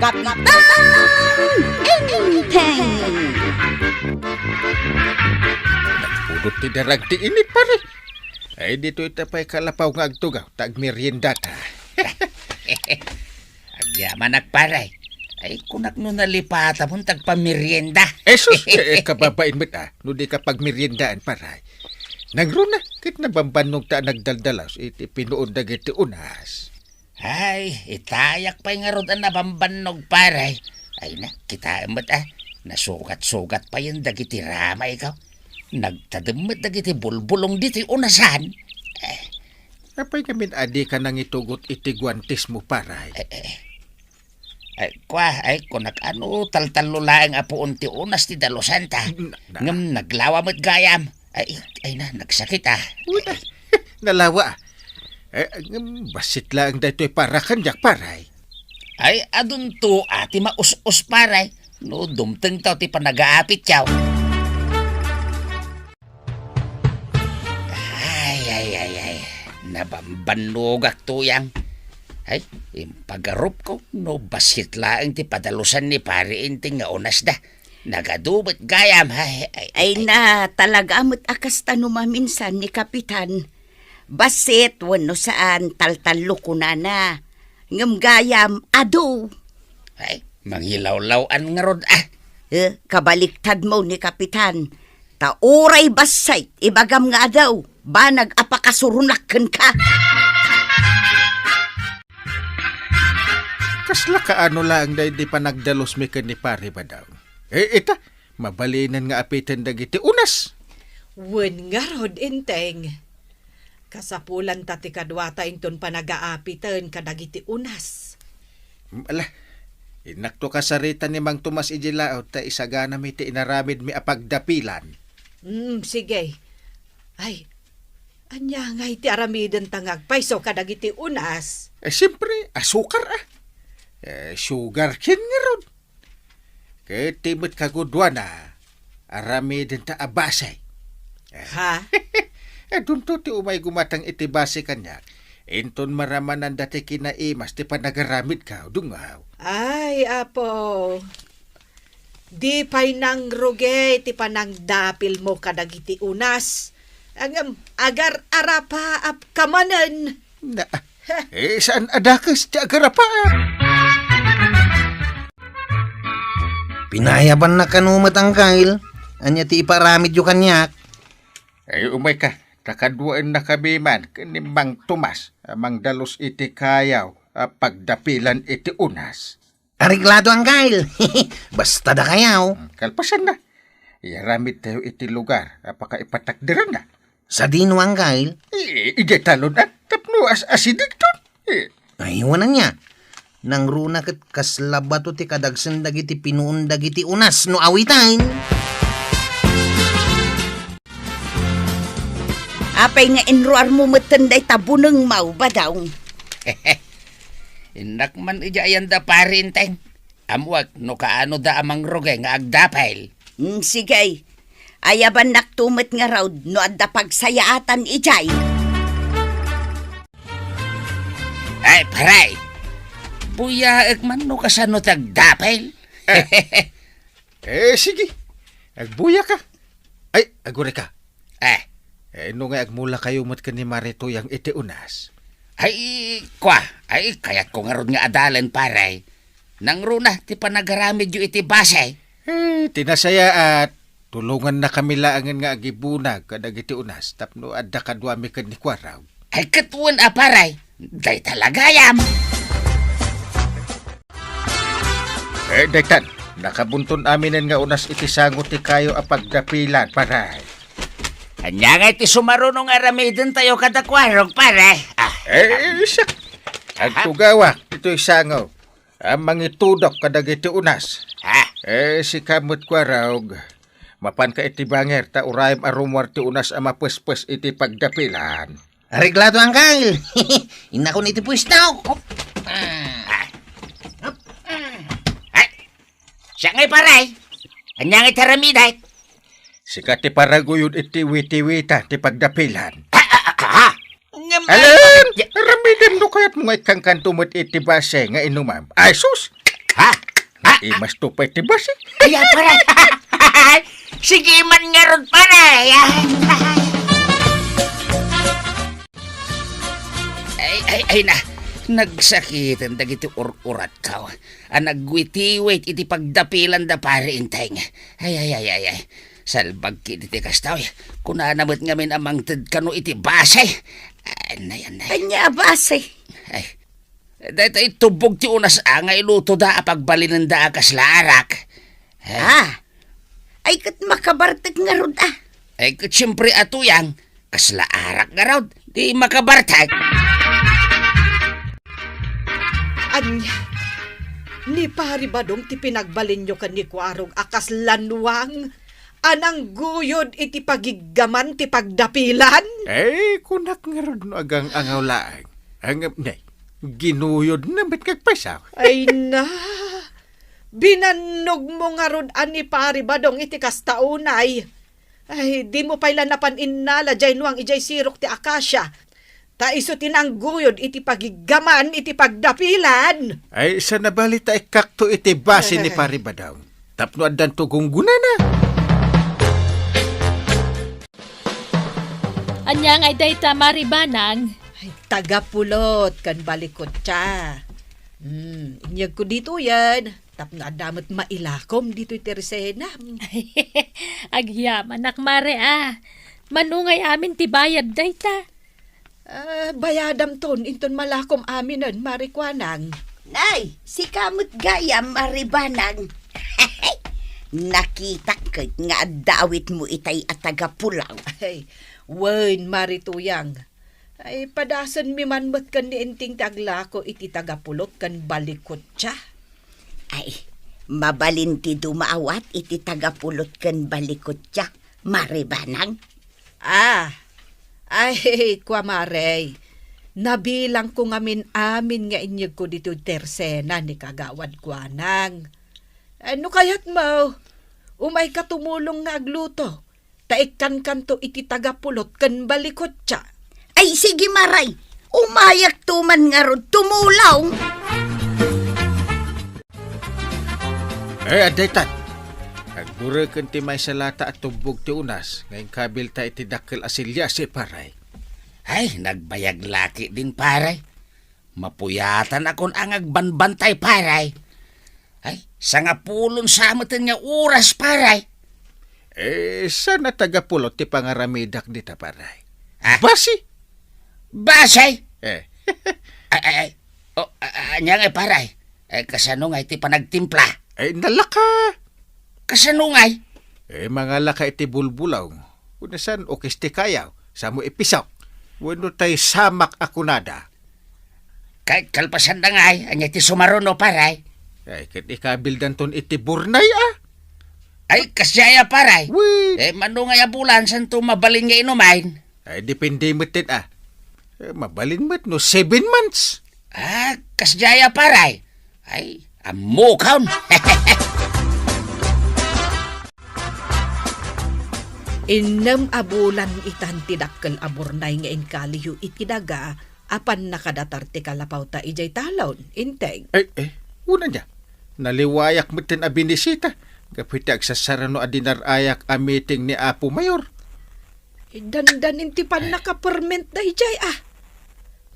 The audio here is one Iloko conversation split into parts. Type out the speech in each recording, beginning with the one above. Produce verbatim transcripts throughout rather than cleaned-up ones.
Kapitan Enteng! Nagpudot ti darag ti init, pare. Ay, ditoy ta pay kalapaw nga agtugaw, ta agmeriendata. Agyamanak, pare. Ay, kunak no nalipatamon ta agpamerienda. Eh, sus, eh, eh, kababain met, ah, no di ka pagmeriendaan, pare. Nangruna, ket nabambannog ta nagdaldalas iti pinuon dagiti unas. Ay, itayak pay ngarud a nabambannog, pare. Ay na, kitaem met, ah. Nasugat-sugat payen dagiti ramay ko. Nagtadem met dagiti bulbulong ditoy unasan. Eh. Apay ngamin a dika nangitugot iti guantes mo, pare? Eh, eh. Ay, kua, ay, kunak, ano, taltallo laeng a puon ti unas ti dalusan ta. Na, na. Ngem naglawa met gayam. Ay, ay na, nagsakit, ah. Uy, nalawa, ah. Eh, ngem bassit laeng daytoy para kaniak, pare. Ay, adunto, ah, ti maus-us, pare. No, dumtengtaw ti panagaapityaw. Ay, ay, ay, ay. Nabambannogak, tuyang. Ay, impagarupko no bassit laeng ti padalusan ni Pare Enteng nga unasda. Nagadu met gayam, ay, ay, Ay ay. Na, talaga met a kasta no maminsan ni Kapitan. Bassit wenno saan, taltallo kunana. Ngem gayam, adu. Ay, mangilawlaw-an ngarud, ah. Eh, kabaliktadmo ni Kapitan. Ta uray bassit, ibagam nga adu, banag a pakasuronak kenka. Kasla kaano laeng daydi panagdalusmi ken ni Pare Badaw? Eh, ita, mabalinen nga apiten dagiti unas. Wen ngarud, Enteng. Kasapulan ta ti kaduata inton panagaapiten kadagiti unas. Mm, ala, innakto kasarita ni Mang Tomas idiay laud ta isaganami ti inaramidmi a pagdapilan. Mm, sige. Ay, ania ngay ti aramidenta nga agpayso kadagiti unas? Eh, siyempre, asukar, ah. Eh, sugar cane ngarud. Ket ti met kaguduana, aramidenta a base. Ha? Adunto ti umay gumatang iti base kaniak. Inton maramanan dati kinaimas ti panagaramidko, dungaw. Ay, Apo. Di pay nangrugi ti panangdapilmo kadagiti unas. Ngem agar-arapa a kamanen. Na, eh, saan a dakes ti agar-arapa? Pinayabannak kano met, Angkel. Ania ti iparamidyo kaniak? Ay, umayka, ta kaduaennakami man ken ni Mang Tomas a mangdalus iti kayaw a pagdapilan iti unas. Areglado, Angkel. Basta dakayaw. Hmm, kalpasanna, iyaramidtayo iti lugar a pakaipatakderanna. Sadino, Angkel? I-, idiay talon, ah, tapno as-, asidegton. Eh. Ay, wen ania. Nangruna ket kasla bato ti kadagsen dagiti pinuon dagiti unas no awitan. Apay nga inruarmo metten dayta bunengmo, Badaw? Innak man idiay ayan da, Pare Enteng. Ammoak no kaano da a mangrugi nga agdapel. Mm, sige. Ayabannakto met ngarud no adda pagsayaatan idiay. Ay, pare! Buyaek man no kasano ti agdapel. Eh, sige. Agbuyaka. Ay, agurayka. Eh. Eh, no nga agmulakayo met ken ni Mare Tuyang iti unas? Ay, kua. Ay, kayatko ngarud nga adalen, pare. Nangruna ti panagaramidyo iti base. Eh, ti nasayaat, tulongannakami laengen nga agibunag kadagiti unas tapno adda kaduami ken ni Kuarog. Ay, ket wen a, pare, dayta la gayam. Eh, daytan, nakabunton aminen nga unas iti sango ti kayo a pagdapilan, pare. Ania ngay ti sumaruno nga aramidentayo kada Kuarog, pare? Ah. Eh, siak. Agtugawak ditoy sango a mangitudok kadagiti unas. Ah. Eh, sika met, Kuarog, mapanka iti bangir ta urayem a rummuar ti unas a mapespes iti pagdapilan. Areglado, Angkel. Innakon iti puesto. Hop. Ah. Hop. Ah. Siak ngay, pare. Ania ngay ti aramidek? Sika ti paraguyod iti witiwita ti pagdapilan. Ah, ah, ah, ah. Ngem, Alan! Ya- Aramidem no kayatmo nga ikkankanto met iti base nga inumam. Ay, sus! Ha? Ha? Imas to pay ti basi. Ay, ah, pare. Sige man ngarud, pare. Ay, ay, ay na. Nagsakiten dagiti ur-uratko a nagwitiwit iti pagdapilanda, pare Enteng. Ay, ay, ay, ay, ay. Salbag ketdi ti kasta, uy. Kunana met ngamin a mangted kano iti basi. Anay, anay. Ania a basi? Ay, daytoy tubbog ti unas a nga ilutoda a pagbalinenda a kasla arak. Eh? Ah, ay ket makabartek ngarud a. Ay ket siempre a Tuyang, kasla arak ngarud, di makabartek. Ania, ni Pari Badong ti pinagbalinyo ken ni Kuarog a kasla nuang a nangguyod iti pagiggaman ti pagdapilan? Eh, kunak ngarud no agang-angaw laeng. Ang, nay, ginuyodna met nga agpayso. Ay na, binannogmo ngarud a ni Pari Badong iti kasta unay. Ay, dimo pay la napan innala jay nuang ijay sirok ti akasia. Ta isu ti nangguyod iti pagiggaman iti pagdapilan. Ay, saan a bali ta ikkakto iti basi ni Pari Badong tapno addanto gunggonana. Ania ngay dayta, Mari Banang? Ay, tagapulot ken balikutsa. Hmm, inyegko ditoyen tapno adda met mailakom ditoy tersenam. Agyamanak, Mare, a. Mano ngay amin ti bayad dayta? Ah, bayadamton inton malakom aminen, Mari Kuanang. Nay, sika met gayam, Mari Banang. Nakitak ket nga adda awitmo itay a tagapulaw. Ay, wen, Mari Tuyang. Ay, padasenmi man met ken ni Enteng ti aglako iti tagapulot ken balikutsa. Ay, mabalin ti dumaawat iti tagapulot ken balikutsa, Mari Banang? Ah, ay, kua, Mare, nabilangko ngamin amin nga inyegko ditoy tersena ni Kagawad Kuanang. Eh, no kayatmo, umayka tumulong nga agluto, ta ikkankanto iti tagapulot ken balikutsa. Ay, sige, Mare, umayakto man ngarud tumulong. Eh, adda itan. Agbureken ti maysa lata a tubbog ti unas nga inkabilta iti dakkel a siliasi, pare. Ay, nagbayag la ketdin, pare. Mapuyatanakon a nga agbanbantay, pare. Ay, sangapulon sa meten nga oras, pare. Eh, saan a tagapulot ti pangaramidak dita, pare? Ah? Basi. Basi? Eh. Ay, ay, ay. Oh, a-, a-, ania ngay, pare? Eh, kasano ngay ti panagtimpla? Eh, nalaka. Kasano ngay? Eh, mangalaka iti bulbulaw. Wenno saan, ukis ti kayaw, samo ipisok. Wenno tay samak a kunada. Kay kalpasanda ngay, ania ti sumaruno, pare? Ay, ket ikabildanton iti burnay, a. Ay, kasdiay a, pare. Wen. Eh, mano ngay a bulan, saanto mabalin nga inumen? Ay, depende met ket, a. Eh, mabalin met no seven months. Ah, kasdiay a, pare. Ay, ammokon. Innem a bulan itan ti dakkel a burnay nga inkaliyo iti daga a pannakadatar ti kalapawta idiay talon, Enteng. Eh, eh, unay ania, naliwayak metten a binisita gapu iti agsasarano a dinar-ayak a meeting ni Apo Mayor. Dandanin ti pannakapermentda idiay, a.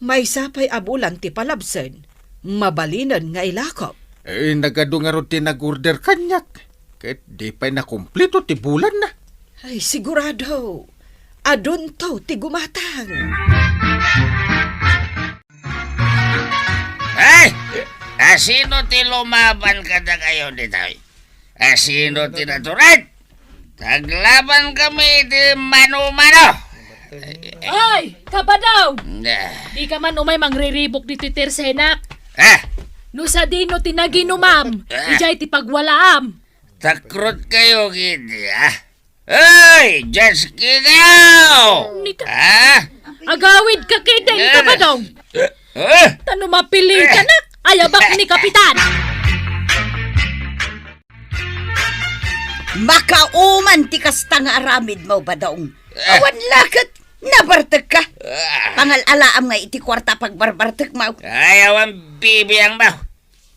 Maysa pay a bulan ti palabsen, mabalinen nga ilakop. Eh, nagadu ngarud ti nag-order kaniak. Ket di pay nakumpleto ti bulanna. Ay, sigurado. Adunto ti gumatang. Ay! Asino ti lumaban kadakayo ditoy? Asino ti natured? Aglaban kami iti mano-mano. Ay, Kabadong! Ah. Di ka man umay mangriribok ditoy tersenak. Ah. No sadino ti naginumam, ah, idiay ti pagwalaam. Takrot kayo, kidi, ah. Ay, Diyos kitaw! Ni ka- Ah? Agawid ka, kidi, Kabadong. Ah? Tano mapili ka na, ayabak ni Kapitan. Makauman ti kasta nga aramidmo, Badong. Ah. Awan laket, nabartek ka. Ah. Pangal-alaam nga iti kuarta pagbarbartek, maw. Ay, awan bibiang, maw.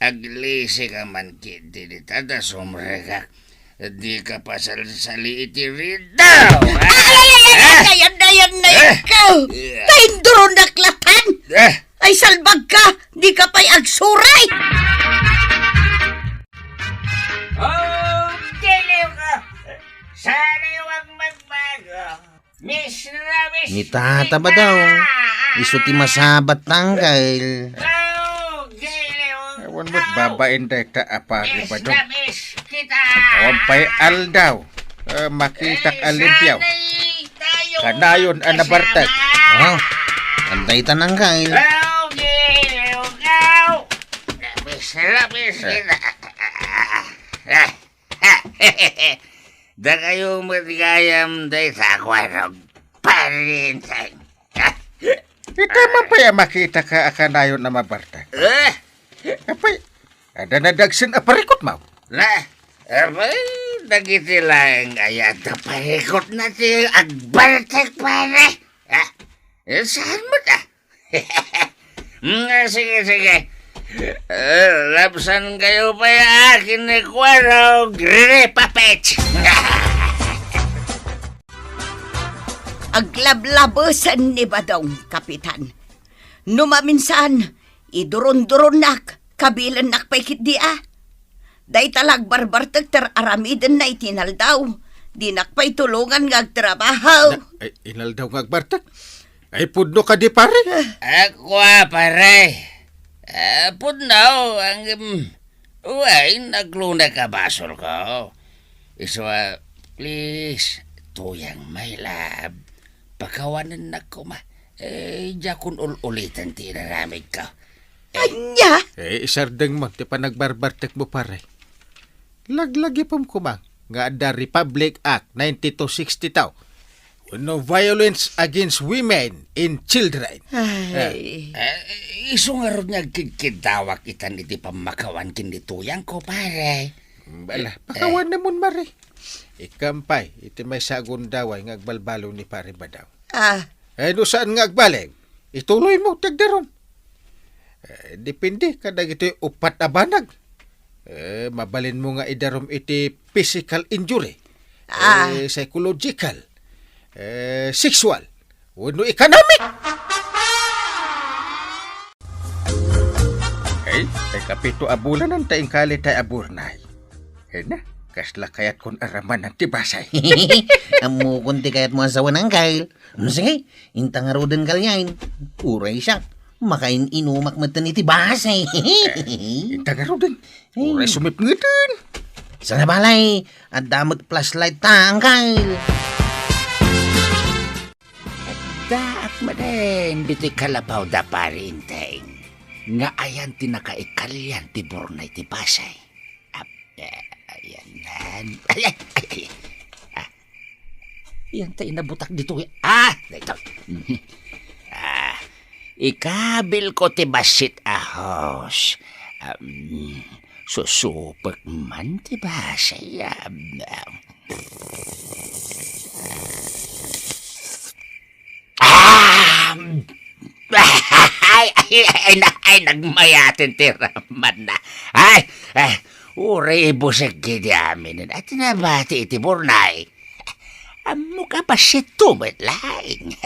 Aglisi ka man ketdi dita ta sumrekak. Di ka pasalsali iti ridaw, ha? Ay, ay, ay, ay, ay, ay, ay, ay, ay, Eh? ikaw! Eh. Tainduron naklatan! Eh? Ay, salbag ka! Di ka pa'y agsuray! Oh, giliw ka! Sana yung magbago. Miss Ramis Ni tata ba daw? Isu ti masabat tangkal. Oh, giliw. Awan mo't babaen dayta a pari ba daw? Miss Ramis kita. Awan pa'y aldaw. Ah, makitak a limpio. Kanayon a nabartek. Ah, anday ta nang kail. Dakayo met gayam dayta kuarog. Parintay. Ita man pay a makita ka a kanayon a mabartek. Eh? Apay, adda nadagsen a parikutmo? Na, apay, dagiti laeng aya adda parikutna ti agbartek, pare. Ha? Eh, saan mo ta? Mm, sige, sige. Eh, labsan kayo pa ya akin ni Kuwaro, Gripapich. Aglablabesen ni Badong, Kapitan. No maminsan, idurunduronnak, kabilennak pay ketdi a. Dayta la agbarbartek ti ar-aramidenna iti inaldaw. Dinak pay tulongan nga agtrabaho. Na, ay, inaldaw nga agbartek? Ay, pudno kadi, pare? Ah, kua, pare. Ah, pudno, ang, em, Wen, aglunak a basolko. Isu a, please, tuyang, my love. Pakawanennak koma. Eh, diakon ul-uliten ti inaramidko. Eh. Ania? Eh, isardengmo ti panagbarbartekmo, pare. Laglagipem koma nga adda Republic Act ninety-two sixty-two. Wenno violence against women and children. Ay. Eh, isu ngarud nga agkidkiddawak itan iti pammakawan ken ni tuyangko, pare. Bala, eh, pakawanenmon, mare. Ikkan pay iti maysa a gundaway nga agbalbaliw ni Pare Badaw. Ah. Eh, no saan nga agbalin, ituloymo ti agdarum. Eh, depende kadagiti uppat a banag. Eh, mabalinmo nga idarum iti physical injury, ah, eh, psychological, eh, sexual, wenno economic. Ay, ay, kapito a bulanan ta inkalitay a burnay. Ay na, kasla kayatkon aramanan ti basay. Ammokon ti kayatmo a sawen, Angkel. Mm, sige, inta ngaruden kalyain. Uray siak, makain-inumak metten iti basay. Inta ngaruden. Ay. Uray sumipngeten. Sana balay, adda met flashlight ta, Angkel. Addaak manen ditoy kalabaw da, Pare Enteng, nga ayan ti nakaikalyan ti burnay ti basay. Ap-, eh, ayan nan. Ay, ay, ay, ay. Ah, ayan ta inabutak ditoy. Ah, daytoy. Ah, ikabilko ti bassit a hose. Um, susupek man ti basay. Ah, ah! Ay, ay, ay, na-, ay, nagmayaten ti ramanna. Ay, ay, uray ibusek idi aminen. At nabati iti burnay. Ammok a bassit met laeng.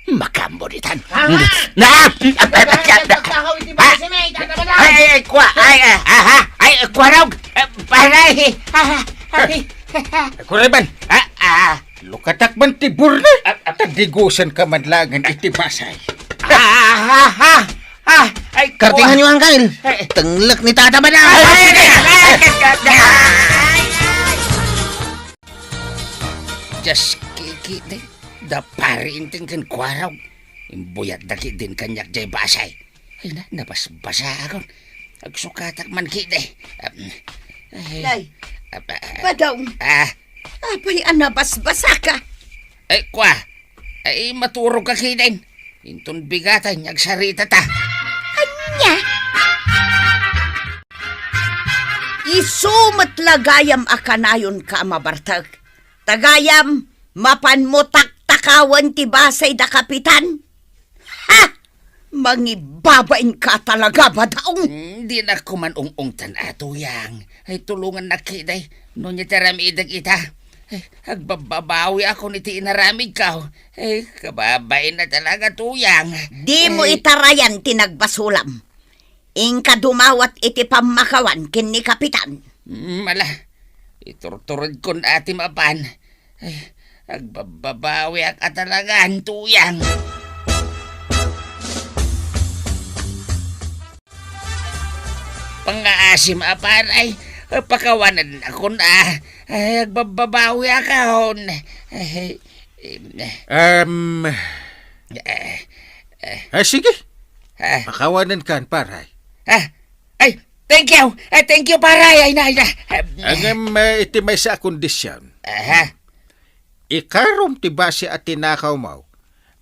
Makammo ditan. Ah! Na! Nagkakaw iti basay, may tatabanan. Ay, ay, ay, kua. Ay, ay, aha. Ay, kua raw. Eh, paray. Ah, ay. Ay, kua raw man. Ah, ah. Lukatak man ti burna. Ah, ah. Tagdigusan ka man langan iti basay. Ah, ah, ah, ah. Ay, kua. Kartingan yo, Angkel. Ay. Tenglek ni Tata Badang. Ay, ay, ay, ay, ay, ay, ay. Just kikit, eh. Da Pare Enteng ken Kuarog. Imbuyat da ketdin kaniak jay basay. Ay na, nabasbasakon. Agsukatak man ketdi. Am, ay. Nay. Ap-, ah, Badong. Ah. Apay a nabasbasaka? Ay, kua. Ay, maturog ka ketdin. Inton bigatan, agsaritata. Ania? Isu met la gayam a kanayonka a mabartek. Ta gayam, mapanmo taktakawen ti basay da Kapitan. Ha! Mangibabain ka talaga, Badaong. Mm, dinak koma ung-ungtan, a, Tuyang. Ay, tulongannak ketdi. No ania ti aramidek ita. Ay, agbabbabawiakon iti inaramidko. Ay, kababain a talaga, Tuyang. Dimo Ay. itarayan ti nagbasulam. Inka dumawat iti pammakawan ken ni Kapitan. Mm, ala, iturturedkon a ti mapan. Ay, agbabbabawiak a talaga, Tuyang. Pangngaasim a, Pare, pakawanennakon a. Ay, agbabbabawiakon. Ay, em, Em, eh, eh. ah, sige. Ah. Pakawanenkan, Pare. Ah, ay, thank you. Ah, thank you, Pare. Ay na, ay na. Ah, Ngem, eh, iti maysa a kondisyon. Aha. Ikarom ti basi a tinakawmo.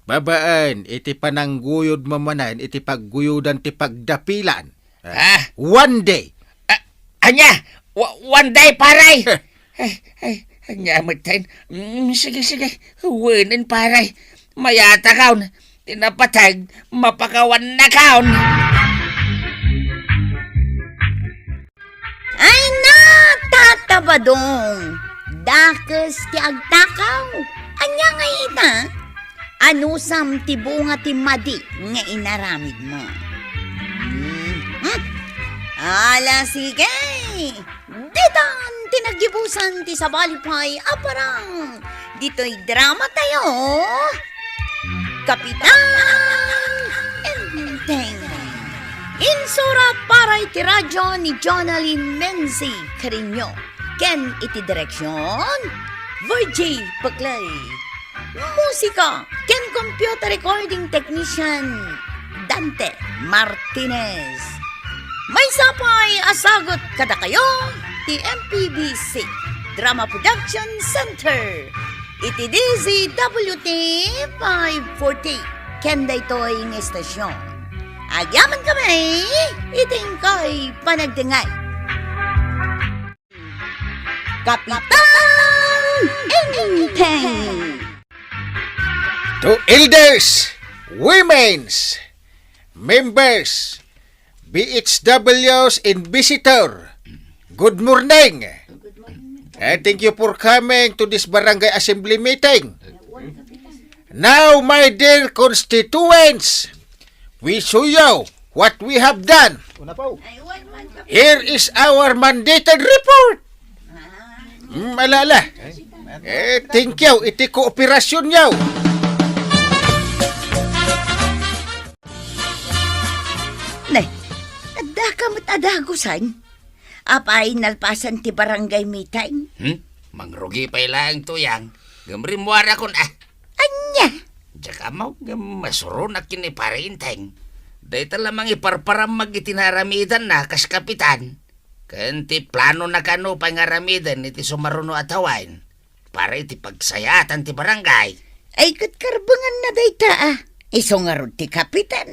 Babaen iti panangguyodmo manen iti pagguyodan ti pagdapilan. Ah. One day. Ah, ania? Wa-, one day, Pare? Ay, ay, ania metten? Mm, sige, sige. Wenen, Pare. Mayatakon. Ti napateg, mapakawannakon. Ay na, Tata Badong! Dakes ti agtakaw. Ania ngay ita? Anusam ti bunga ti madi nga inaramidmo? Hmm. Ala, sige! Ditan ti naggibusan ti sabali pay a parang. Ditoy dramatayo, Kapitan Enteng. Insurat para iti radyo ni Jonalyn Menzi Carino ken iti direksyon, Virgie Paclay. Musika ken computer recording technician, Dante Martinez. Maysa pay a sagut kadakayo ti M P B C Drama Production Center iti D Z W T five forty ken daytoy nga estasyon. Agyamankami iti inkay panagdengngeg. Kapitan Enteng. To elders, women's, members, B H Ws and visitor, good morning. And thank you for coming to this barangay assembly meeting. Now, my dear constituents, we show you what we have done. Una pa, oh. Here is our mandated report. Mm, ala, ala. Eh, thank you iti kooperasyonyo. Ne, adda ka met a dagusan? Apay nalpasan ti barangay meeting? Hmm? Mangrugi pay laeng, Tuyang. Ngem rimmuarakon, ah. Ania? Diak ammo, ngem masuronak ken ni Pare Enteng. Dayta la mangiparparamag iti naaramidanna kas kapitan. Ken ti planona kano pay nga aramiden iti sumaruno a tawen. Para iti pagsayaatan ti barangay. Ay, ket karbenganna dayta, ah. Isu ngarud ti kapitan.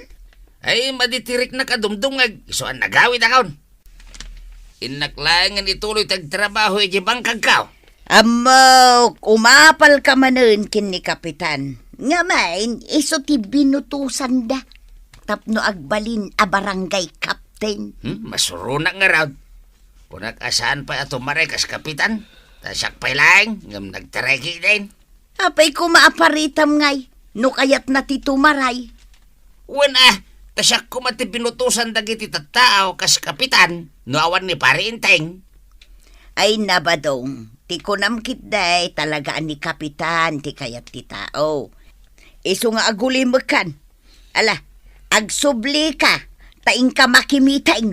Ay, madi ti riknak a dumdumngeg, isu a nagawidakon. Innak laengen ituloy ti agtrabaho iti bangkagko. Ammok, umapalka manen ken ni kapitan. Ngamin, isu ti binutosanda tapno agbalin a barangay captain. Hmm, masuronak ngarud. Kunak a saan pay a tumaray kas kapitan, ta siak pay laeng ngem nagtaray ketdin. Apay koma a paritam ngay, no kayatna ti tumaray? Wen a, ta siak koma ti binutosan dagiti tattao kas kapitan no awan ni Pare Enteng. Ay, Badong, ti kunam ketdi talaga a ni kapitan ti kayat ti tao. Isu nga agulimekkan. Ala, agsublika, ta inka makimeeting.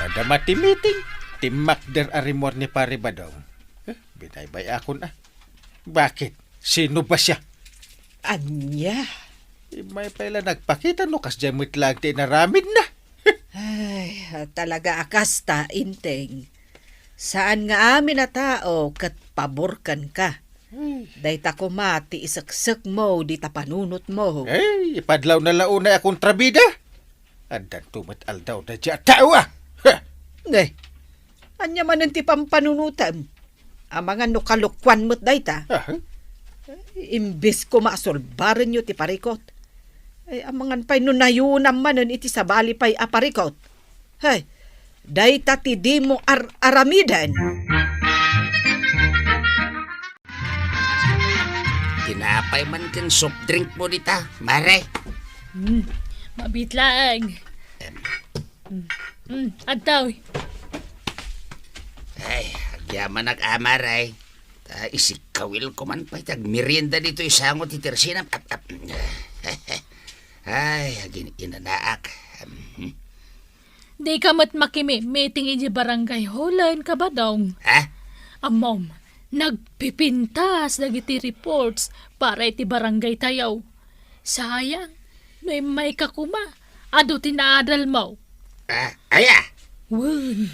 Madama ti meeting, timmakder a rimmuar ni Pare Badong. Eh, binaybay-akon, ah. Bakit? Sino ba siya? Ania? Immay pay la nagpakita no kasdiay met laeng ti inaramidna. Ay, talaga a kasta, Enteng. Saan nga amin a tao ket pabor kenka. Ay. Dayta koma ti iseksekmo dita panunotmo. Ay, ipadlawna la unay a kontrabida. Addanto met aldawda diay a tao, ah. Ha! Ngay, ania manen ti pampanunotem? Amangan no kalokuan met dayta. Ah, eh? Imbes koma a sulbarenyo ti parikut, ay, amangan pay no nayunam manen iti sabali pay a parikut. Hay, dayta ti dimo ar-aramiden. Tinapay man ken soft drink mo dita, mare. Hmm, mabit laeng. Em. Hmm, hmm, adtoy. Ay, agyamanak, a, mare. Ta isikawil ko man pay ti agmerienda ditoy sango ti tersinam. Ap, ap. Ay, agin-inanaak. Hmm. Dika met makimi-meeting iti barangay hall, wen ka, Badong? Ha? Ammom, nagpipintas dagiti reports para iti barangay tayo. Sayang, no immayka koma, adu ti naadalmo. Ah, aya? Wen,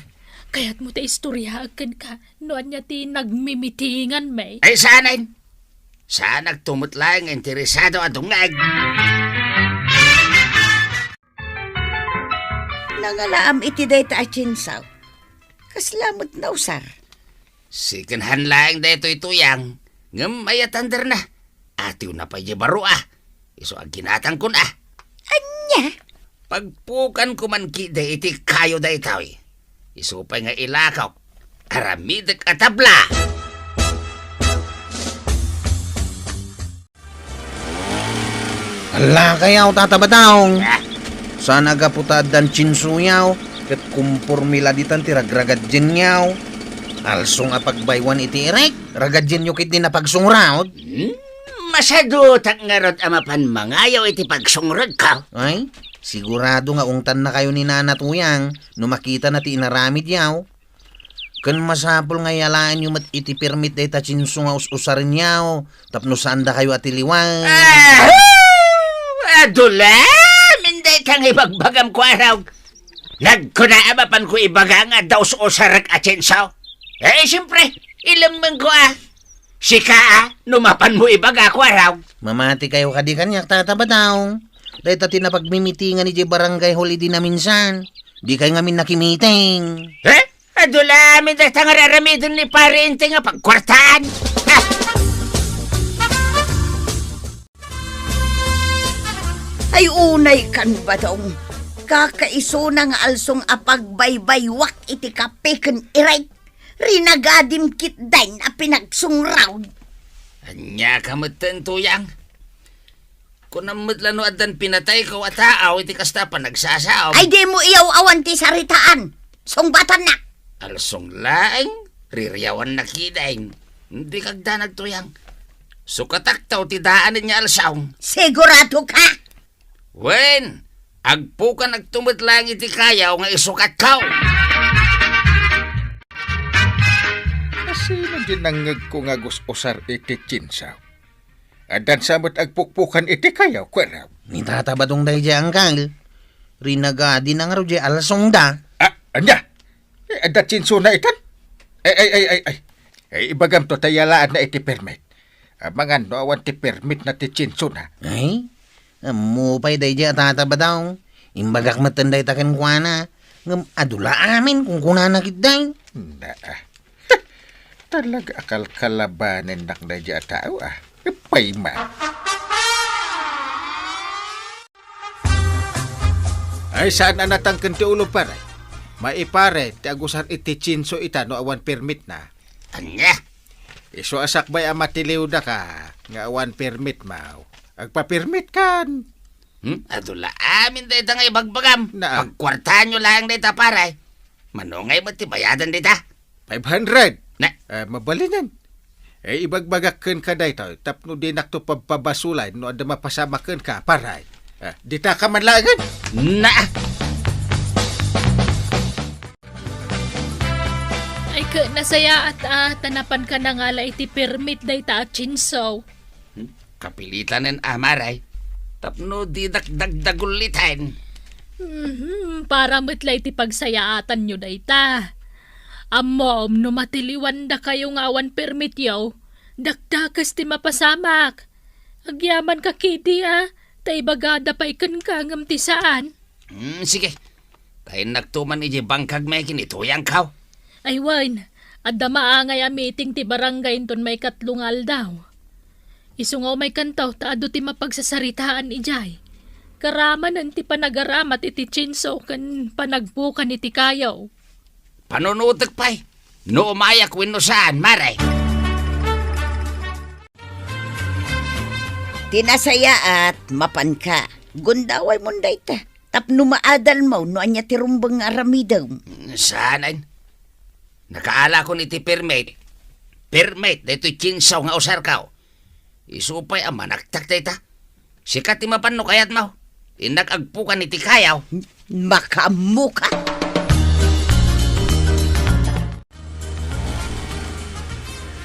kayatmo ta istoryaak kenka no ania ti nagmimitingan, may? Ay, saanen? Saanak tumet laeng nga interesado a dungngeg. Nangalaam iti dayta a chainsaw. Kasla met nausar? Second hand laeng daytoy, Tuyang, ngem ay-atanderna. Atiwna pay diay baro, a. Isu a ginatangkon, a. Ania? Pagpukanko man ketdi iti kayo daytoy. Isu pay nga ilakok. Aramidek a tabla. Ala kayaw, Tata Badong. Ah. Saan a gapu ta addan chainsaw-yaw, ket kumporme la ditan ti ragragadienyaw. Alsong a pagbaywan iti irek, ragadienyo ketdi napagsungrawd. Hmm, masadutak ngarud a mapan mangayaw iti pagsungrodko. Ay, sigurado nga ungtannakayo ni Nana Tuyang no makitana ti inaramidyaw. Ken masapul nga iyalaenyo met iti permit dayta chainsaw nga us-usarenyaw tapno saandakayo a tiliwan. Ah! Adu la amin dayta nga ibagbagam, Kuarog. Nagkuna a mapanko ibaga nga adda us-usarek a chainsaw. Eh, siyempre, ilemmengko, a. Sika, a, no mapanmo ibaga, Kuarog. Mamatikayo kadi kaniak, Tata Badong. Dayta ti napagmimitingan idiay barangay hall idi naminsan. Dikay ngamin nakimiting. Eh? Adu la amin dayta nga ar-aramiden ni Pare Enteng a pagkuartaan. Ah! Ay, unay kan, Badong. Kakaisuna nga alsong a pagbaybaywak iti kape ken irek. Rinagadim ketdin a pinagsungrawd. Ania ka metten, Tuyang? Kunam met la no addan pinatayko a tao iti kasta a panagsasaom. Ay, dimo iyaw-awan ti saritaan. Sungbatannak. Alsong laeng, ririyawannak ketdin. Dika agdanag, Tuyang. Sukatakto ti daanen nga alsong. Siguradoka? Wen, agpukanakto met laeng iti kayo nga isukatko. Kasino di nangngegko nga gus-usar iti chainsaw? Addan sa met agpukpukan iti kayo, Kuarog. Ni Tata Badong daydiay, Angkel. Rinagadina ngarud diay alsongda. Ah, ania? Eh, adda chainsawna itan? Ay, ay, ay, ay, ay. Ay, ibagamto ta iyalaanna iti permit. Amangan no awan ti permitna ti chainsawna. Ay, ammo pay daydiay a Tata Badong. Imbagak metten dayta kenkuana. Ngem adu la amin, kunkunana ketdi. Na, ah. Talaga a kalkalabanennak daydiay a tao, a. Pay man. Ay, saan a natangken ti ulo, pare? Maipare ti agusar iti chainsaw ita no awan permitna. Ania? Isu a sakbay a matiliwdaka nga awan permitmo, agpa-permitkan. Hmm? Adu la amin dayta nga ibagbagam. Na. Pagkuartaanyo laeng dayta, pare. Mano ngay met ti bayadan dayta? Five hundred. Na. Eh, mabalinen. Eh, ibagbagak kenka daytoy tapno dinakto pabpabasolay no adda mapasamak kenka, pare. Eh, ditaka man laengen. Na. Ay, ket nasayaat a ta napanka nangala iti permit dayta a chainsaw. Hmm? Kapilitanen a, mare, tapno didak dagdagulliten. Mhm, para met la iti pagsayaatanyo dayta. Ammom no matiliwandakayo nga awan permityo, dakdakes ti mapasamak. Agyamanka ketdi a, ta ibagada pay kenka ngem ti saan. Hmm, sige. Tayennakto man idiay bangkag met ken ni Tuyangko. Ay wen, adda maangay a meeting ti barangay inton maikatlo nga aldaw. Isu nga umaykanto ta adu ti mapagsasaritaan idiay. Karamanen ti panagaramat iti chainsaw ken panagpukan iti kayo. Panunutek pay, no umayak wenno saan, Mare. Ti nasayaat, mapanka. Gundaway mon dayta. Tapno maadalmo no ania ti rumbeng nga aramidem. Saanen. Nakaalakon iti permit. Permit daytoy chainsaw nga usarko. Isu pay a manaktak dayta. Sika ti mapan no kayatmo. Innak agpukan iti kayo. Makaammoka.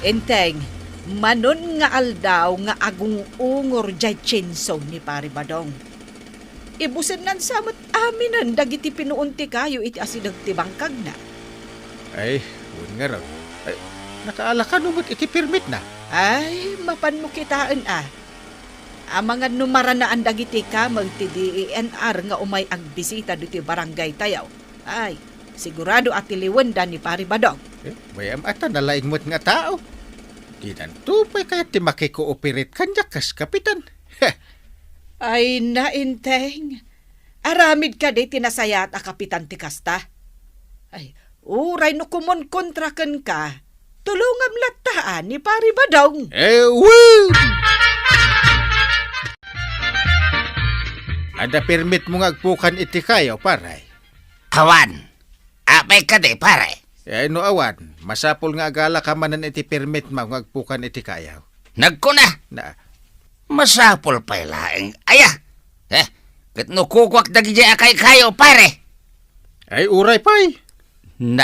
Enteng, manon nga aldaw nga agung-ungor diay chainsaw ni Pari Badong. Ibusennan sa met aminen dagiti pinuon ti kayo iti asideg ti bangkagna. Ay, wen ngarud. Ay, nakaalakano met iti permitna? Ay, mapanmo kitaen a. Amangan no maranaan dagiti kameng ti D E N R nga umay agbisita ditoy barangay tayo. Ay, sigurado a tiliwenda ni Pari Badong. Eh, mayam ata nalaing met nga tao. Dinanto pay kayat ti makikooperate kaniak kas kapitan. Ay, nainteng. Aramid kadi ti nasayaat a kapitan ti kasta? Ay, uray no kumonkontra kenka, tulongam latta a ni Pari Badong. Eh, wen! Adda permit mo nga agpukan iti kayo, pare? Awan. Apay kadi, pare? Eh, no awan, masapul nga agalaka manen iti permit mo nga agpukan iti kayo. Nagkuna! Na, masapul pay laeng aya. Eh, ket no kukuak dagiti a kaykayo, pare? Ay, uray pay. Na.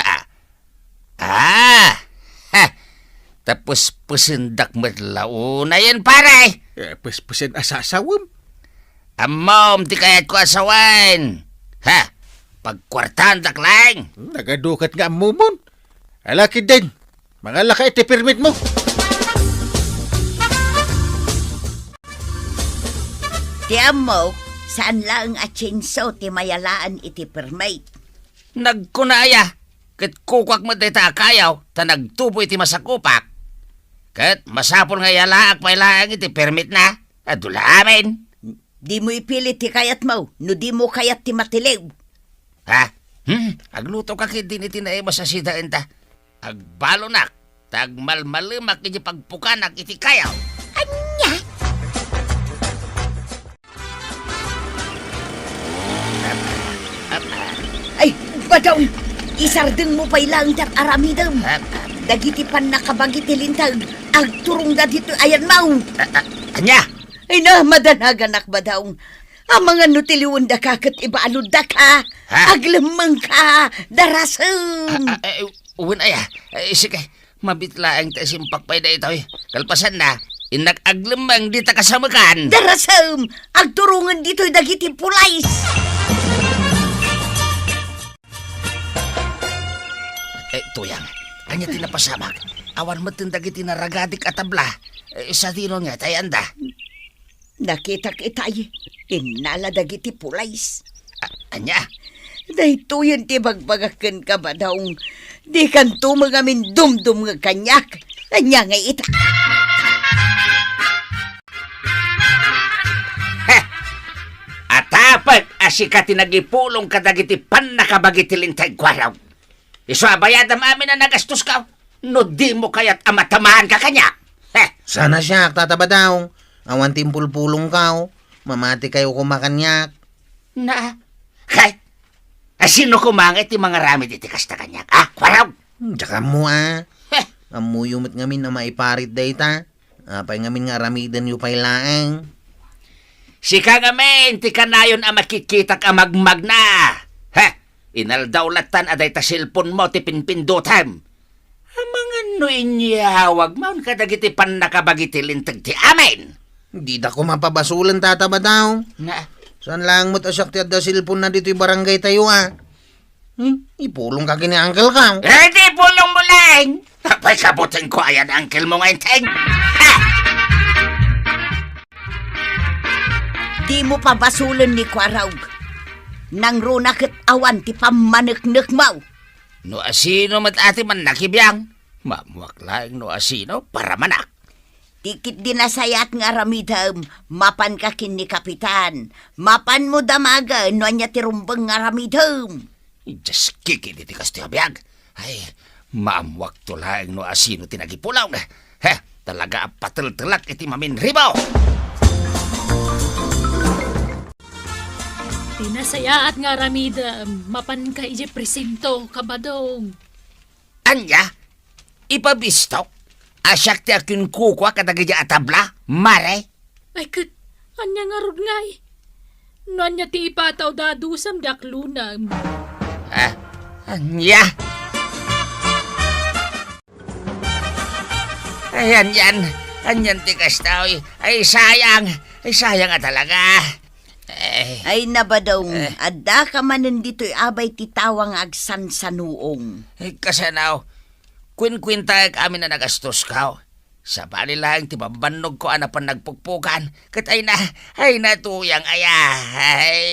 Ah! Ha! Ta pespesendak met la unayen, pare. Eh, pespesen a sasawem. Ammom ti kayatko a sawen. Ha! Pagkuartaandak laeng. Nagadukat nga ammomon. Ala ketdin. Mangala ka iti permit mo. Ti ammok, saan laeng a chainsaw ti mayalaan iti permit. Nagkuna aya, ket kukuak met dayta a kayo, ta nagtubo iti masakupak. Ket masapul nga iyalaak pay laeng iti permitna. Adu la amin. Dimo ipili ti kayatmo, no dimo kayat ti matiliw. Ha? Hmm? Agluto ka ketdin iti naimas a sidaen ta. Agbalonak, ta agmalmalemak iti pagpukanak iti kayo. Ania? Ay, Badong! Isardengmo pay laeng ti aramidem. Dagiti pannakabagi ti linteg, agturongda ditoy ayanmo. A-, a-, ania? Ay na, madanaganak, Badong. Amangan no tiliwendaka ket ibaluddaka. Ha? Aglemmengka, darasem. A-, a-, a-, wen aya. Eh, sige, mabit laeng ta isimpak pay daytoy. Kalpasanna, innak aglemmeng dita kasamekan. Darasem, agturongen ditoy dagiti pulis. Eh, Tuyang, ania ti napasamak? Awan metten dagiti naragadik a tabla. Eh, sadino nga tay anda? Nakitak itay, innala dagiti pulis. A-, ania? Daytoyen ti bagbagak kenka, Badong. Dikanto mangamin dumdumngeg kaniak. Ania nga ita? Heh! Atapek a sika ti nagipulong kadagiti pannakabagi ti linteg, Kuarog. Isu a bayadam amin a nagastosko, no dimo kayat a matamaanka kaniak. Heh! Saan a siak, Tata Badong. Awan ti impulpulongko. Mamati kayo koma kaniak. Na, kay, a sino koma nga iti mangaramid iti kasta kaniak, a, Kuarog? Hmm, diak ammo, a. Heh! Ammoyo met ngamin a maiparit dayta. Apay ngamin nga aramidenyo pay laeng? Sika ngamin ti kanayon a makikitak a magmagna. Heh! Inaldaw lattan a dayta cellphone mo ti pinpindutem. Amangan no inyawagmon kadagiti pannakabagi ti linteg ti amin. Dida koma pabasolen, Tata Badong. Na? Saan laeng met a siak ti adda cellphone na ditoy barangay tayo, a. Hmm? Ipulongka ken ni uncle ka. Eh, di ipulongmo laeng. Apay kabutengko ayan uncle mo nga inteng? Ha? Dimo pabasolen ni Kuarog. Nangruna ket awan ti pammaneknekmo. No asino met a ti mannakibiang, maammoak laeng no asino, paramanak. Ti ket di nasayaat nga aramidem, mapanka ken ni Kapitan. Mapanmo damagen no ania ti rumbeng nga aramidem. Dios, kikit iti kastoy a biag. Ay, maammuakto laeng no asino ti nagipulaw. He, talaga a pateltelak iti maminribo. Ti nasayaat nga aramidem, mapanka idiay presinto, Kabadong. Ania? Ipabistok a siak ti akinkukua kadagiti a tabla, Mare? Ay, ket, ania ngarud ngay? No ania ti ipatawda a dusam, di aklonam. Ah, ania? Ay, anian, anian ti kastoy. Ay, sayang. Ay, sayang a talaga. Eh. Ay, Nabadong, eh, addaka manen ditoy abay ti tawa nga agsansanuong. Ay, kasano? Kuenkuentaek amin a nagastosko. Sabali laeng ti bambannogko a napan nagpukpukan. Ket ay na, ay na, Tuyang, ay, ay.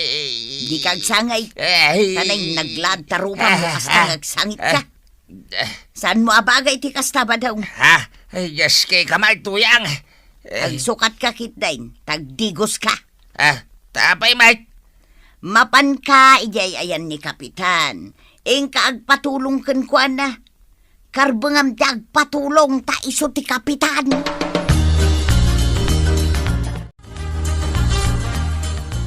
Dika agsangit. Ay. Tanay naglaad ta rupam no kasta nga agsangit ka. Ah. Saanmo a bagay ti kasta, Badong? Ha? Ay, yes, kay kamay, Tuyang. Eh. Agsukat ka, Kitdeng. Tagdigos ka. Ah, ta apay, Mike? Mapanka idiay ayan ni Kapitan. Inka agpatulong kenkuana. Karbengam ti agpatulong ta isu ti Kapitan.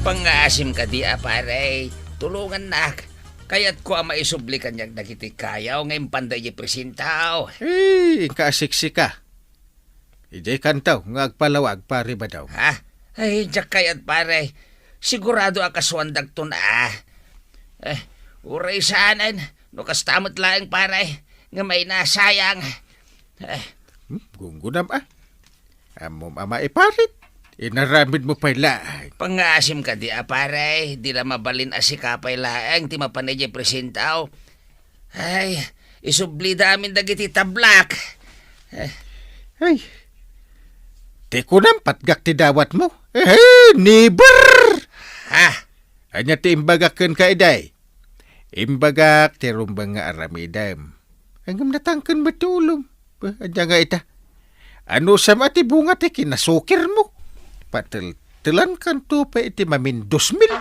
Pangngaasim kadi a, pare. Tulongannak. Kayatko a maisubli kaniak dagiti kayaw nga impanda idiay presinto. Eh, inka asiksika. Idiay kanto nga agpalawag, Pare Badong. Ha? Ay, diak kayat, pare. Sigurado a kasuandakton a. Eh, uray saanen, no kasta met laeng, pare, nga mainasayang. Eh. Hmm, gunggunam a. Ammom a maiparit. Inaramidmo pay laeng. Pangngaasim kadi a, pare, di la mabalin a sika pay laeng ti mapan idiay presinto. Ay, isublida amin dagiti tablak. Eh. Ay, ti kunam, patgak ti dawatmo. Eh, never! Ha? Ania ti imbagak kenka, iday? Imbagak ti rumbeng nga aramidem. Ngem natangken met ti ulom. Ba, ania nga ita? Anusam a ti bunga ti kinasukirmo? Patel-, telankanto pay iti mamin dos mil.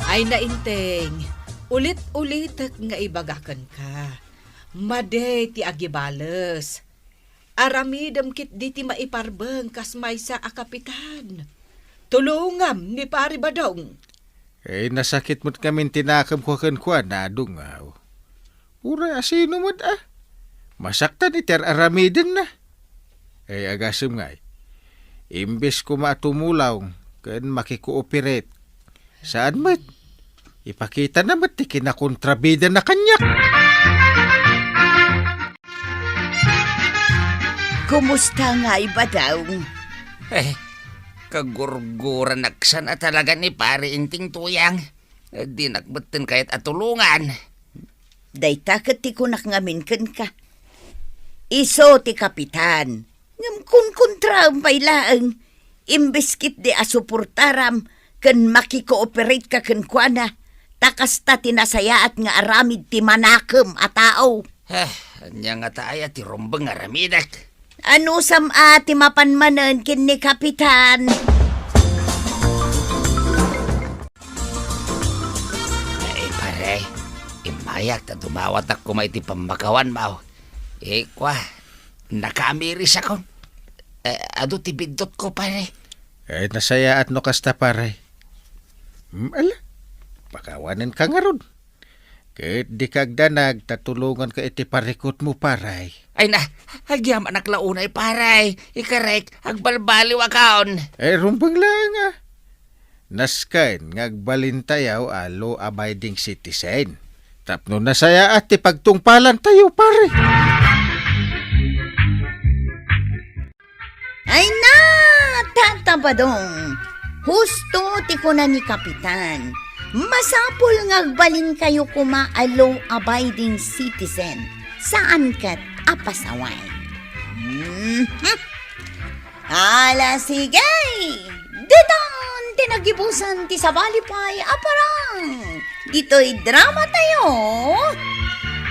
Ay, Nainteng, ulit-ulitek nga ibaga kenka. Madi ti agibales. Aramidem ketdi ti maiparbeng kas maysa a kapitan. Tulongam ni Pari Badong. Eh, nasakit met ngamin ti nakemko kenkuana, dungaw. Uray a sino met a masaktan iti ar-aramidenna. Eh, agasem ngay, imbes koma a tumulong ken makikooperate, saan met, ipakitana met ti kinakontrabidana kaniak. Kumusta ngay, Badong? Eh, kagurguranaksan a talaga ni Pari Inting, Tuyang. Eh, dinak metten kayat a tulongan. Dayta ket ti kunak ngamin kenka. Isu ti kapitan. Ngem kunkontraem pay laeng. Imbes ketdi a suportaram ken makikooperateka kenkuana, ta kasta ti nasayaat nga aramid ti manakem a tao. Eh, ania ngata aya ti rumbeng nga aramidek? Anusam a ti mapan manen ken ni Kapitan? Ay, pare, immayak ta dumawatak koma iti pammakawanmo. Ikua, nakaamirisakon. Eh, adu ti biddutko, pare. Eh, nasayaat no kasta, pare. Hmm, ala, pakawanenka ngarud. Ket dika agdanag ta tulonganka iti parikutmo, pare. Ay na, agyamanak la unay, pare. Ikarek, agbalbaliwakon. Eh, rumbeng laeng a. Nasken nga agbalintayo a law-abiding citizen. Tapno nasayaat ti pagtungpalantayo, pare. Ay na, Tata Badong! Husto ti kuna ni Kapitan. Masapul nga agbalinkayo koma a law-abiding citizen. Saan ket a pasaway. Mhm. Ala, sige! Ditan ti nagibusan ti sabali pay a parang. Ditoy drama tayo,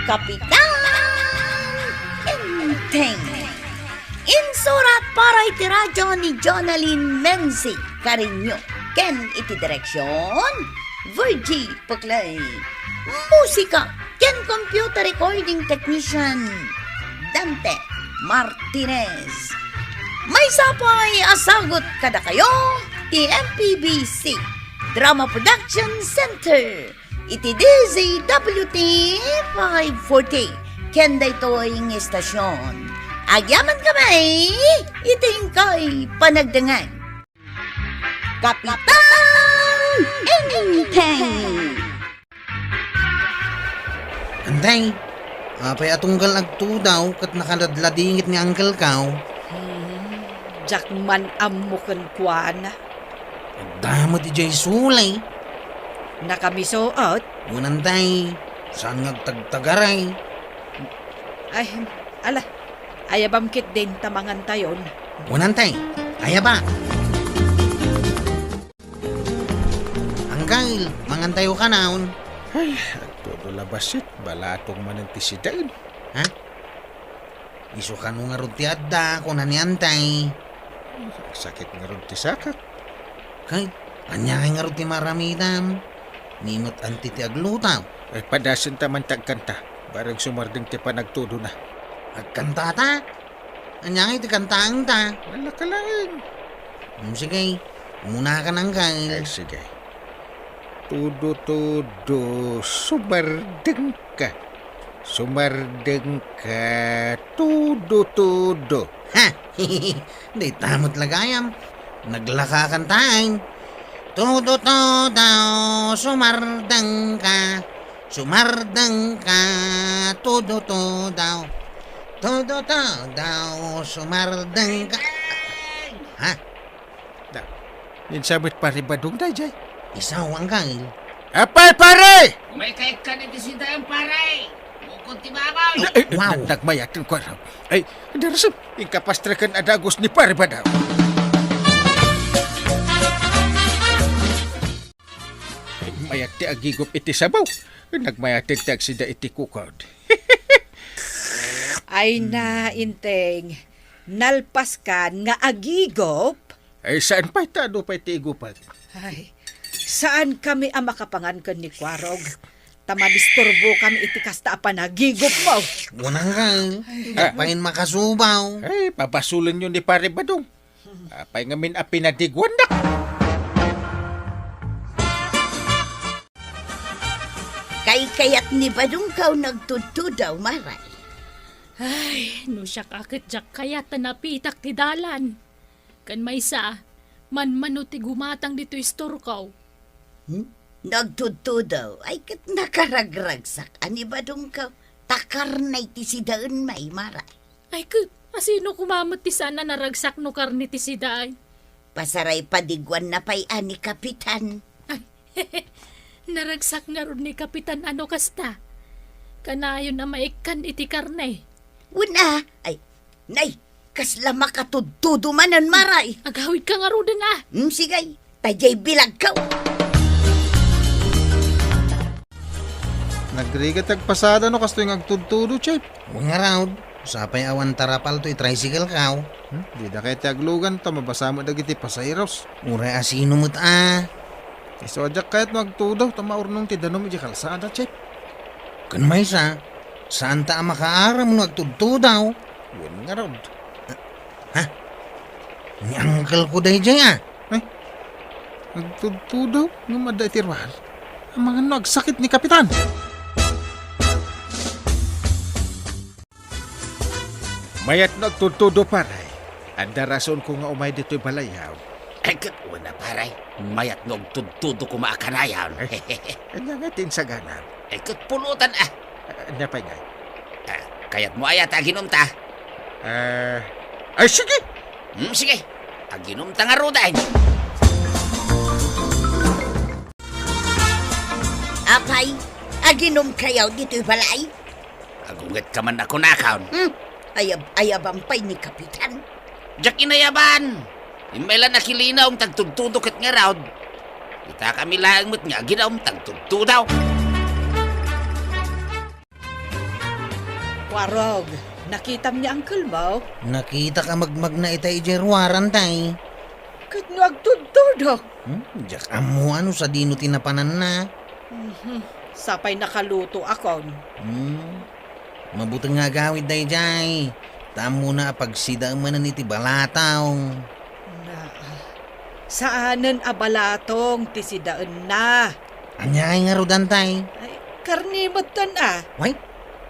Kapitan! Enteng. Insurat para iti radio ni Jonalyn Menzi Cariño ken iti direksion, Virgie Puclay. Musika ken computer recording technician, Dante Martinez. Maysa pay a sagut kadakayo ti M P B C Drama Production Center iti D Z W T five forty ken daytoy nga estasion. Agyaman kami iti inkay panagdengngeg. Kapitan Enteng! Enteng, apay a tunggal agtudaw ket nakaladladingit ni uncle-ko? Hmm, diak man ammo kenkuana. Adda met idiay sulay. Nakamisuot? Wen, Enteng, saan nga agtagtagaray? Ay, ala, ayabam ketdin ta mangantayon. Wen, Enteng, ayaba. Uncle, mangantayo kanayon. Ay, agtudo la bassit, balatong manen ti sidaen. Ha? Isu kano ngarud ti adda, kuna ni Enteng. Sakit ngarud ti sakak. Kay, ania ngay ngarud ti maaramidam? Ni met Auntie ti agluto. Ay, padasen ta man ti agkanta. Bareng sumardeng ti panagtudona. Agkantata? Ania ngay ti kantaanta? Ala ka laeng. Hmm, sige. Umunakan, uncle. Ay, sige. Tudo, tudo, sumardengka. Sumardengka, tudo, tudo. Ha! Dayta met la gayam. Naglakakan tayo. Tudo, tudo, sumardengka. Sumardengka, tudo, tudo. Tudo, tudo, sumardengka. Ha? Da, insabi't Pare Badong daydiay? Isaw, uncle. Apay, pare! Umayka ikkan iti sidaen, pare! Bukod ti baboy! Ay, wow. Nagmayat kenkuana. Ay, darasem, inka pastreken a dagus ni Pare Badong. Mayat ti agigup iti sabaw. Nagmayaten ti agsida iti kukod. Ay na, Enteng. Nalpaskan nga agigup? Ay, saan pay ta adu pay ti igupek? Ay, saan kami a makapangan ken ni Kuarog? Ta madisturbo kami iti kasta a panagigup mo. Uncle, ay, diak pay makasubaw. Ay, pabasolenyo ni Pare Badong. Apay ngamin a pinadiguandak? Kaykayat ni Badongko nga agtudtudaw, Mare. Ay, no siak a ket diak kayat ta napitak ti dalan. Ken maysa, manmano ti gumatang ditoy istorko. Hmm? No agtudtudaw, ay ket nakaragragsak a ni Badongko. Ta karne ti sidaen, Mare. Ay, ket, asino koma met ti saan a naragsak no karne ti sidaen? Pasaray padiguanna pay a ni Kapitan. Ay, naragsak ngarud ni Kapitan a no kasta. Kanayon a maikkan iti karne. Wen a, ay, nay, kasla makatudtudo manen, Mare. Agawidka ngaruden a. Hmm, sige. Ta diay bilagko. Nagrigat ti agpasada no kastoy nga agtudtudo, Chief. Wen ngarud, sapay awan tarapal toy tricycle-ko. Hmm, dida kayat ti aglugan ta mabasa met dagiti pasaheros. Uray asino met a. Isu a diak kayat no agtudo ta maurnong ti danum idiay kalsada, Chief. Ken maysa, saanta a makaaram no agtudtudaw. Wen ngarud. Ha? Ni uncle-ko daydiay a. Ay, agtudtudaw ngem adda iti ruar. Amangan no agsakit ni Kapitan. Mayat no agtudtudo, pare. Adda rasonko nga umay ditoy balayyo. Ay, ket wen a, pare. Mayat no agtudtudo koma a kanayon. Ay, ania nga ti insaganam? Ay, ket pulutan a. Ah, ania pay ngay? Ah, kayatmo aya ta aginumta? Ah, ay, sige. Hmm, sige. Aginumta ngaruden. Apay, aginumkayo ditoy balay? Agungetka man a kunakon. Hmm, ayab-ayaban pay ni Kapitan. Diak inayaban. Immay la nakilinaw nga agtudtudo ket ngarud. Itakami laeng met nga aginum ta agtudtudo. Kuarog, Nakitam ni uncle mo? Nakitak a magmagna itay idiay ruaran, tay. Ket no agtudtudok? Hmm, diak ammo no sadino ti napananna. Mhm. Sapay nakaluto akon. Hmm. Mabuteng nga agawid daydiay. Ta ammona a pagsidaem manen iti balatong. Na, saanen a balatong ti sidaenna. Ania ngay ngarud, tay? Ay, karne metten a. Way,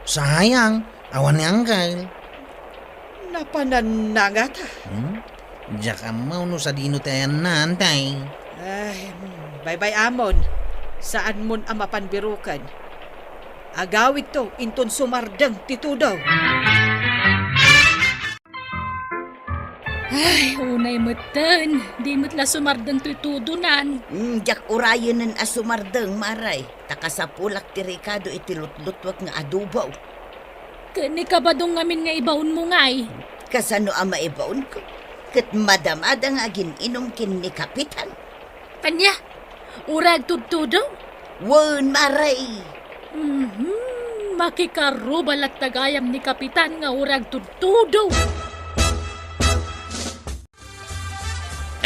sayang. Awan ni uncle. Napananna ngata. Hmm? Diak ammo no sadino ti ayanna, tay. Ay, hmm, baybay-amon. Saanmon a mapan biroken. Agawidto inton sumardeng ti tudo. Ay, unay metten. Di met la sumardeng toy tudonan. Hmm, diak urayenen a sumardeng, Mare. Ta kasapulak ti rekado iti lutlutuek nga adobo. Ket ni kabadong ngamin nga ibaonmo ngay? Kasano a maibaonko? Ket madamada nga agin-inum ken ni Kapitan. Ania? Uray agtudtudo? Wen, Mare. Mhm. Makikarruba latta gayam ni Kapitan nga uray agtudtudo.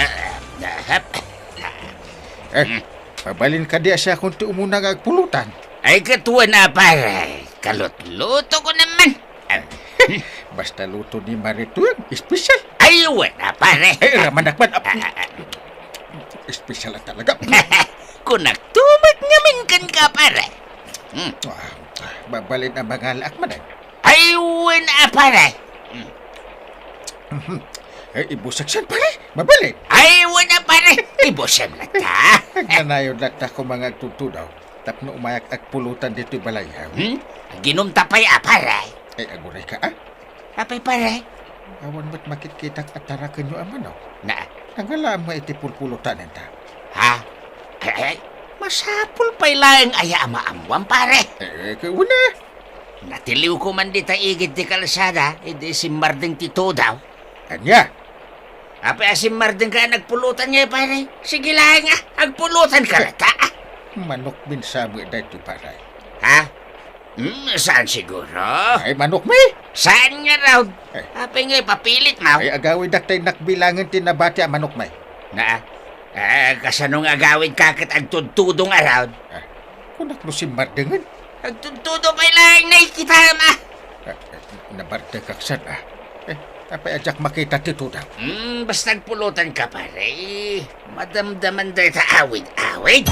Ah, ah, hap. Eh, Hmm. Mabalin kadi a siakon ti umuna nga agpulutan? Ay, ket wen a, pare. Kalutlutokon man. Ah. Basta luto ni Mare Tueng, espesyal. Ay, wen a, pare. Ay, ramanak man. Ah, ah, ah. Espesyal a talaga. Kunakto met ngamin kenka, pare. Hmm. Ah, mabalin a mangalaak man, eh. Ay, wen a, pare. Hmm. Mhm. Eh, ibusek san, pare. Mabalin. Ay, wen a, pare. Ibusek latta. Agnanayon latta ko mga agtudtudo. Tapno umayak agpulutan ditoy balay, ha? Hmm? Aginumta pay a, pare. Ay, aguray ka, ah. Apay, pare? Awan met makitkitak a tarakenyo a manok. Na? Nangalaam nga iti pulpulutanenta. Ha? Ay, ay, masapul pay laeng aya a maammoam, pare. Eh, kuna. Natiliwko man dita igid ti kalsada, idi simmardeng ti tudo. Ania? Apay a simmardengka a nagpulutan ngay, pare? Sige laeng, ah, agpulutanka latta, ah. Manokmin sa met daytoy, pare. Ha? Hmm, saan siguro? Ay, manokmi? Saan ngarud? Eh. Apay nga ipapilitmo? Ay, agawidak tay nakbilangen ti nabati a manokmi. Na, eh, kasano nga agawidka ket agtudtudo ngarud? Eh, kunak no simmardengen. Agtudtudo pay laeng nakitam, ah. Eh, eh, nabardegak san, ah. Eh, apay a diak makita ti tudo? Hmm, basta agpulutanka, pare. Madamdaman dayta awid-awid.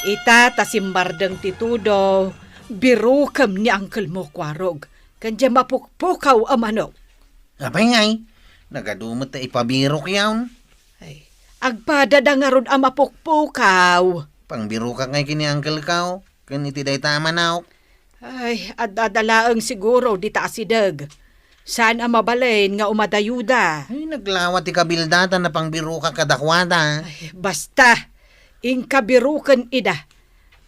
Ita ta simmardeng ti tudo, birokem ni Uncle mo Kuarog, ken diay mapukpukaw a manok. Apay ngay, nagadu met ta ipabirok yaon. Ay, agpadada ngarud a mapukpukaw. Pangbirokak ngay ken ni Uncle ko, ken iti dayta a manok. Ay, ad-adda laeng siguro dita asideg. Saan a mabalin nga umadayuda. Ay, naglawa ti kabildatan a pangbirokak kadakuada. Ay, basta, inka biroken ida.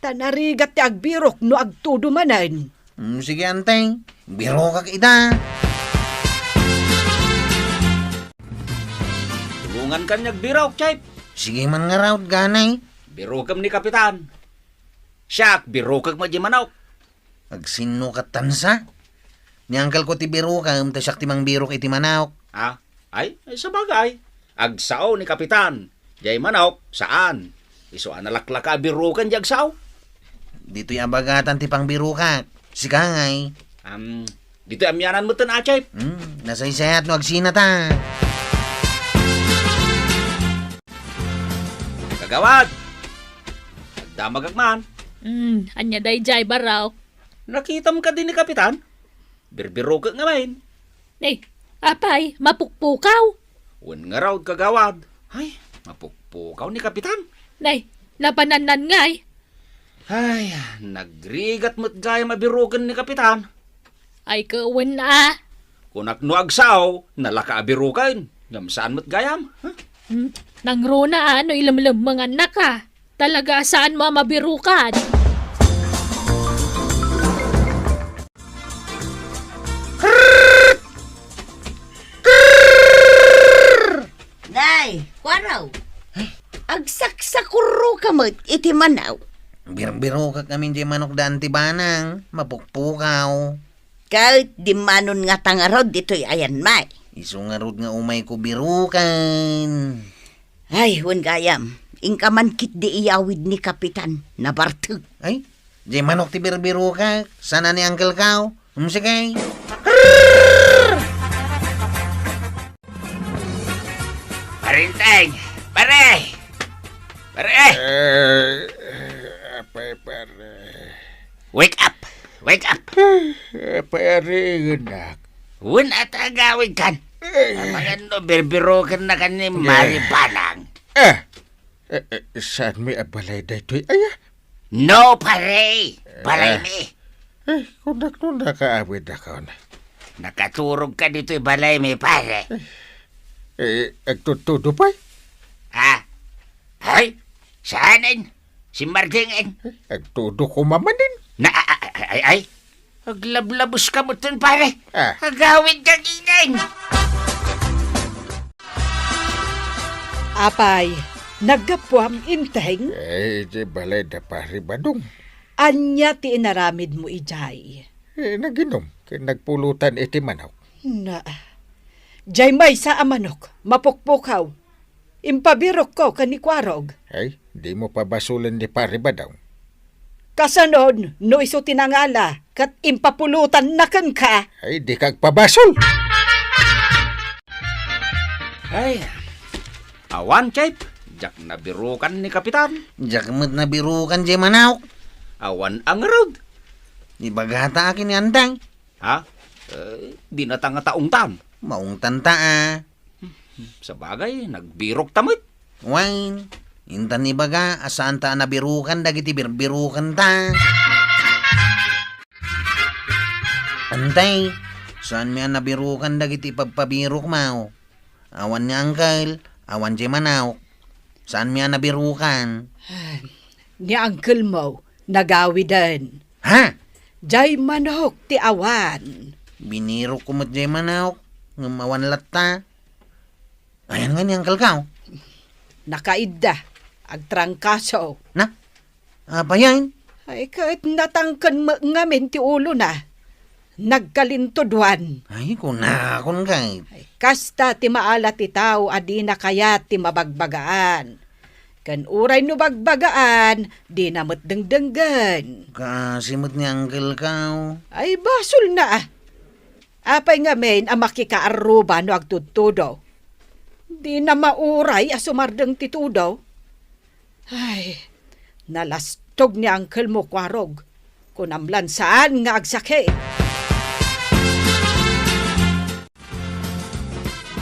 Ta narigat ti agbirok no agtudo manen. Mm, sige, antay. Birokak ida. Tulongankan nga agbirok, Chief. Sige man ngarud, ganay. Birokem ni Kapitan. Siak, birokek met diay manok. Agsinno ket tansa? Ni Uncle ko ti birokem, ta siak ti mangbirok iti manok. Ah, ay, ay, sabagay. Agsao ni Kapitan. Diay manok, saan. Isu a nalaklaka a biroken diay agsao. Ditoy abagatan ti pangbirokak. Sika ngay. Am, ditoy amianan metten, Chief. Hmm, nasaysayat no agsinata. Kagawad! Agdamagak man. Hmm, ania daydiay, Barok? Nakitam kadi ni Kapitan? Birbirokek ngamin. Nay, apay, mapukpukaw? Wen ngarud, kagawad. Ay, mapukpukaw ni Kapitan. Nay, napanannan ngay. Ay, nagrigat met gayam a biroken ni Kapitan. Ay, ket wen a. Kunak no agsao, nalaka a biroken. Ngem saan met gayam, ha? Hmm, nangruna a no ilemlemmengannaka. Talaga a saanmo a mabirokan. Nay, Kuarog. Agsaksakurroka met iti manok. Birbirokak ngamin diay manok da Anti Banang, mapukpukaw. Ket dimmanon ngata ngarud ditoy ayanmi. Isu ngarud nga umayko biroken. Ay, wen gayam, inka man ketdi iyawid ni Kapitan, nabartek. Ay, diay manok ti birbirokak, saan a ni Uncle Kao? Umsike. Parinteng! Pare! Pare! Eh, apay, pare. Wake up! Wake up! Eh, pare, anak. Wen, ata agawidkan. Eh. Amangan no, birbirokennakan ni Mari Banang. Eh, eh, eh, saanmi a balay daytoy, aya? No, pare! Balaymi! Eh, kunak no nakaawidakon. Nakaturogka ditoy balaymi, pare. Eh, eh, agtudtudo pay? Ha? Ay, saanen? Simmardingen? Eh, agtudo koma manen. Na, a-, a-, ay, ay, ay. Aglablabuska metten, pare. Ah. Agawidka ketdin. Apay, naggapuam, Inteng? Eh, idiay balay da Pari Badong. Ania ti inaramidmo idiay? Eh, naginom, ken nagpulutan iti manok. Na, diay maysa a manok, mapukpukaw. Impabirokko ken ni Kuarog. Ay, dimo pabasolen ni Pari Badong. Kasanon, no isu ti nangala, ket impapulutanna kenka? Ay, dika agpabasol! Ay, awan, Chief. Diak nabirokan ni Kapitan. Diak met nabirokan diay manok. Awan a ngarud. Ibagata akin ni Anteng. Ha? Eh, dinata ngata ungtan. Maungtanta a. Sabagay, nagbirokta met. Wen, intan ibaga a saanta a nabirokan dagiti birbirokanta. Antay, saanmi a nabirokan dagiti ipabpabirokmo. Awan ni Uncle, awan diay manok. Saanmi a nabirokan. Ni Uncle-mo, nagawiden. Ha? Diay manok ti awan. Binirokko met diay manok, ngem awan latta. Ayan nga ni Uncle-ko? Nakaidda, agtrangkaso. Na? Apay ayan? Ay, ket natangken met ngamin ti ulona. Nagkalintuduan. Ay, kunakon kay. Ay, kasta ti maala ti tao a dina kayat ti mabagbagaan. Ken uray no bagbagaan, dina met dengdenggen. Kaasi met ni Uncle-ko. Ay, basolna a. Apay ngamin a makikaarruba no agtudtudo? Dina mauray a sumardeng ti tudo. Ay, nalastog ni Uncle-mo, Kuarog. Kunam lan saan nga agsakit.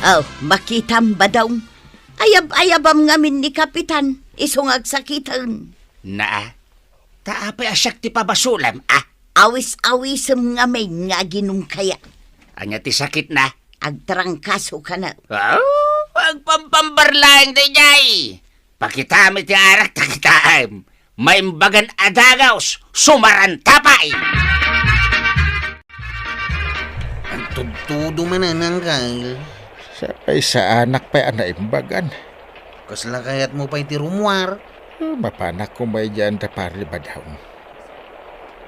Oh, makitam, Badong. Ayab-ayabam ngamin ni Kapitan, isu nga agsakiten. Naa, ta apay a siak ti pabasolem, a? Awis-awisem ngamin nga aginum kaya. Ania ti sakitna? Agtrangkaso kana. Oh, agpampambarlaeng daydiay. Pakitami ti arak ta kitaem. Maimbagan a dagaws, sumaranta pay. Agtudtudo manen, Uncle. Sa-, ay, saanak pay a naimbagan. Kasla kayatmo pay ti rummuar? Ah, mapanak koma idiay da Pari Badong.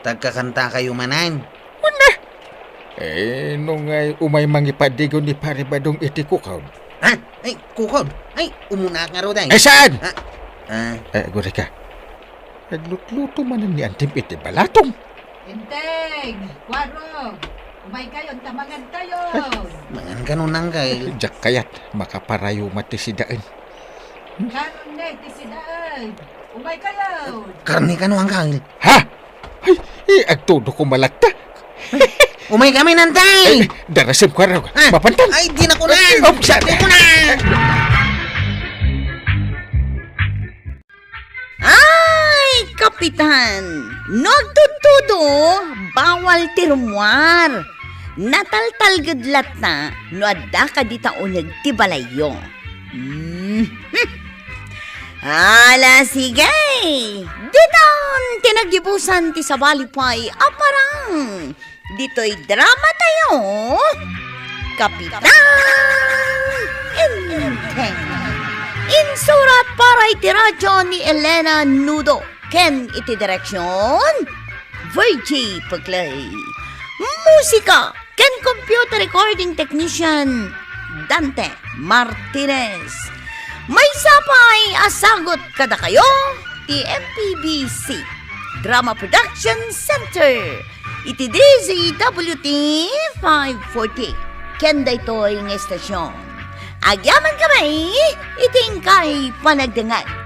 Tagkakantakayo manen. Wen a! Eh, no ngay umay mangipaddigo ni Pari Badong iti kukaw. Ha? Ay, kukaw. Ay, umunaak ngarud, ay. Eh, saan? Ah, ah. Eh, gurika. Naglutluto manen ni Antim iti balatong. Inteng, Kuarog, umaykayon ta mangankayon. Mangan kano, Uncle. Diak kayat, makaparayo met ti sidaen. Karne ti sidaen. Umaykayon. Karne kano, Uncle? Ha? Ay, eh, agtudo koma latta. Umaykami, Inteng. Eh, darasem, Kuarog. Ah, mapantan. Ay, di na kunan. Oh, saan? Di kunan. Ay, Kapitan, no agtudtudo, bawal ti rummuar. Nataltalged latta no adda kadi ta uneg ti balayyo. Mhm. Ala, sige. Ditan ti nagibusan ti sabali pay a parang. Ditoy drama tayo, Kapitan Enteng. Insurat para iti radyo ni Elena Nudo. ken iti direksion, Virgie Puclay. Musika ken computer recording technician, Dante Martinez. Maysa pay a sagut kadakayo ti M P B C Drama Production Center iti D Z W T five forty. Ken daytoy nga estasion, agyaman kami iti inkay panagdengngeg.